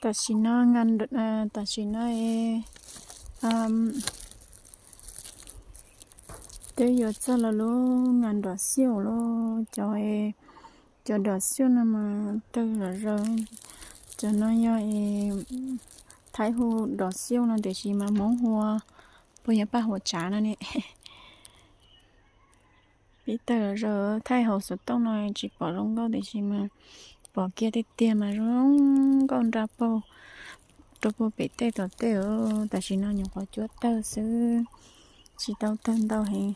Tam sim no, tam sim no twb yuav txog lawv lub ngas nrov xiauj lawm. Cov, cov nrov xiauj no mas tawg zom zaws. Cov no yog Thaib hu nrov xiauj no tiam sis mas Hmoob hu puas yog paj huam tsav no ne. Pib tawg zom zaws, thaij hauv xov tooj no tsis pom zoo nkauj tiam sis mas pom kiag tiag tiag mas zoo nkauj nra paug rau puag pem tej tom tej. Tam sim no nyuam qhuav cuab tawg xwb, tsis tau tawg ntau heev,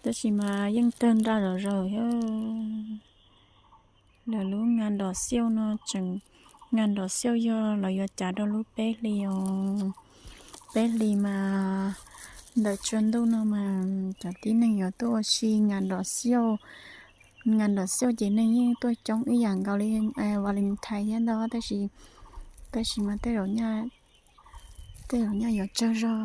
tab sis mas yeej tawg nra zom zaws thiab. Lawv lub ngas nrov xiauj no tseem, ngas nrov xiauj yog lawv yuav cav rau lub peb hlis os. Peb hlis mas ntawm tsua ntuj no mas cov tib neeg yuav tuaj ua si ngas nrov xiauj. Ngas nrov xiauj ces neeg yeej tuaj coob ib yam nkaus li Valentine thiab ntag, tab sis, tab sis mas tej zaum nyaj yuav tsawg zog.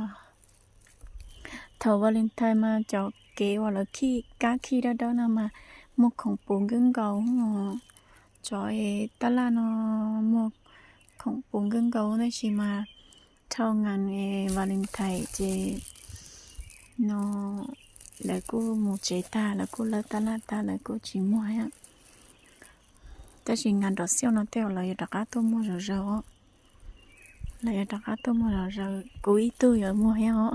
Thaum Valentine mas cov kev uas lawv khij kab khij dawb dawb no mas muag khoom puv nkawg nkaus. Cov tab laj no muag khoom puv nkawg nkaus, tab sis mas thaum ngas Valentine ces no lawv kuj mus tsev tag, lawv kuj lawb tab laj tag, lawv kuj tsis muag thiab. Tab sis ngas nrov xiauj no tej zaum lawv yuav rov qab tuaj muag zom zaws os. Lawv yuav rov qab tuaj muag zom zaws, kuv ib tug yuav muag thiab os.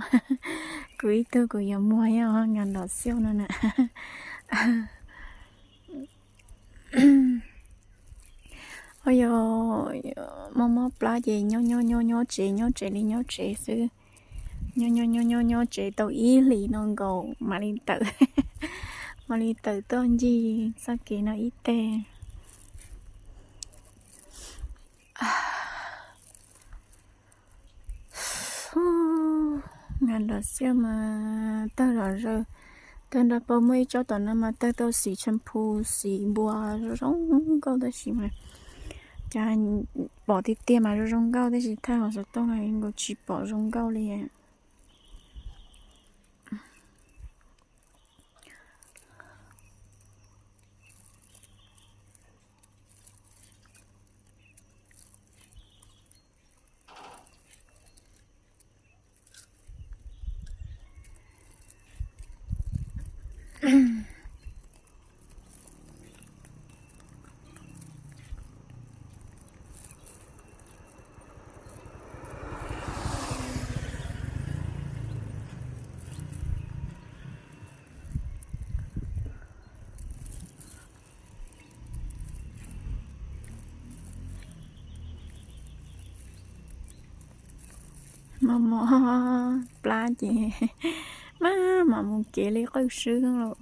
Kuv ib tug kuv yuav muag thiab os, ngas nrov xiauj no na. Ho yog mob mob plab ces nyob nyob nyob nyob tsev, nyob tsev li nyob tsev xwb. Nyob nyob nyob nyob nyob tsev tau ib hlis no nkaus mam li tawm, mam li tawm tuaj ncig txoj kev no ib teg. Ngas nrov xiauj mas tawg zom zaws, tawg nra paug. Muaj ib tsob tom no mas tawg tau xim tsha phu, xim npua zoo nkauj, tab sis mas cas pom tiag tiag mas zoo zoo nkauj, tab sis thaij hauv xov tooj no nkaus tsis pom zoo nkauj li. Mos mos plab ces maj mam mus kev li qawj swb lawm.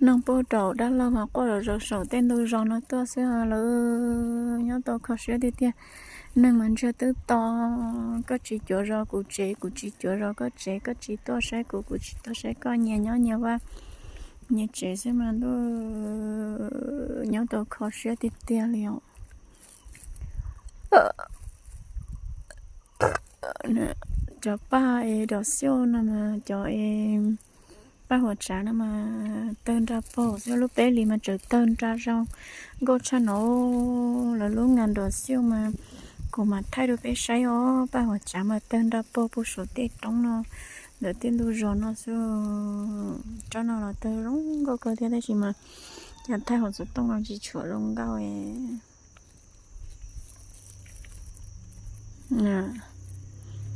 Neeg puag rau dab laug mas quaj zom zaws saum tej ntug zos no tuaj xwb. Lawv nyob tau kho siab tiag tiag. Neeg mas ntsiag twb to, koj tsis cuav zos kuv tsev, kuv tsis cuav zos koj tsev, koj tsis tuaj saib kuv, kuv tsis tuaj saib koj, nyias nyob nyias vaj nyias tsev xwb mas ntuj, nyob tau kho siab tiag tiag li os. Cov paj es nrov xiauj no mas, cov es paj huam tsav no mas tawg nra paug xwb, lub peb hlis mas tseem tawg nra zoo nkauj tshaj no. Lawv lub ngas nrov xiauj mas kuv mam thaij rau peb saib os. Paj huam tsav mas tawg nra paug puag saum tej roob no, ntawm tej ntug zos no xwb. Tsob no los tawg zoo nkauj kawg thiab, tab sis mas cas thaij hauv xov tooj no tsis tshua zoo nkauj.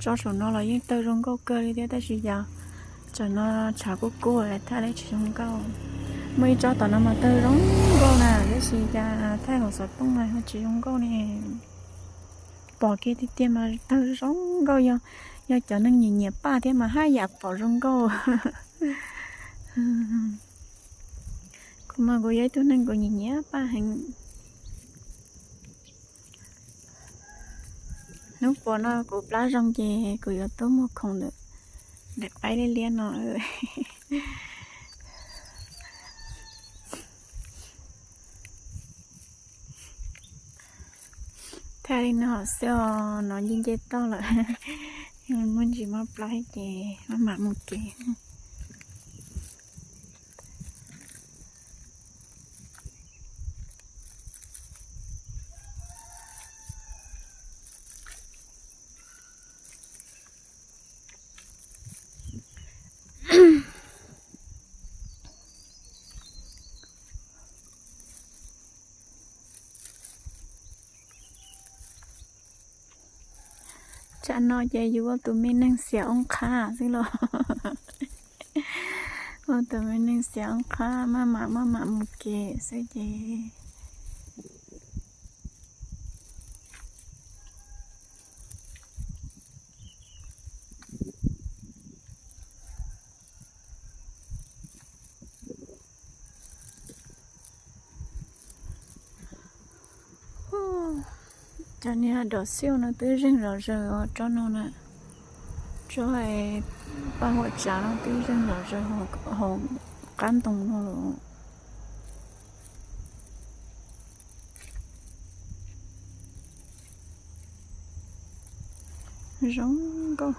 Tsob saum no los yeej tawg zoo nkauj kawg li thiab, tab sis cas tsam no tshav kub kub thaij li tsis zoo nkauj. Muaj ib tsob tom no mas tawg zoo nkauj na, tab sis cas thaij hauv xov tooj no ho tsis zoo nkauj ne. Pom kiag tiag tiag mas tawg zoo nkauj, yog, yog cov neeg nyiam nyiam paj thiab mas haj yam pom zoo nkauj. Kuv mas kuv yog ib tug neeg kuv nyiam nyiam paj heev. Hnub puas no kuv plab zoo ces kuv yuav tuaj muag khoom ntawm daim qaib liab liab no. Thaij li no xwb os, no nce nce toj lawm. Muaj ntsis mob plab ces maj mam mus kev. Tsam no ces yus ua tus me neeg xiam oob qhab xwb los. Ua tus me neeg xiam oob qhab maj mam maj mam mus kev xwb ces. Cov niag dom xiuj no twb zeeg zom zaws os tsob no na. Tsob paj huam tsav no twb zeeg zom zaws hauv qab ntoo no los. Zoo nkauj.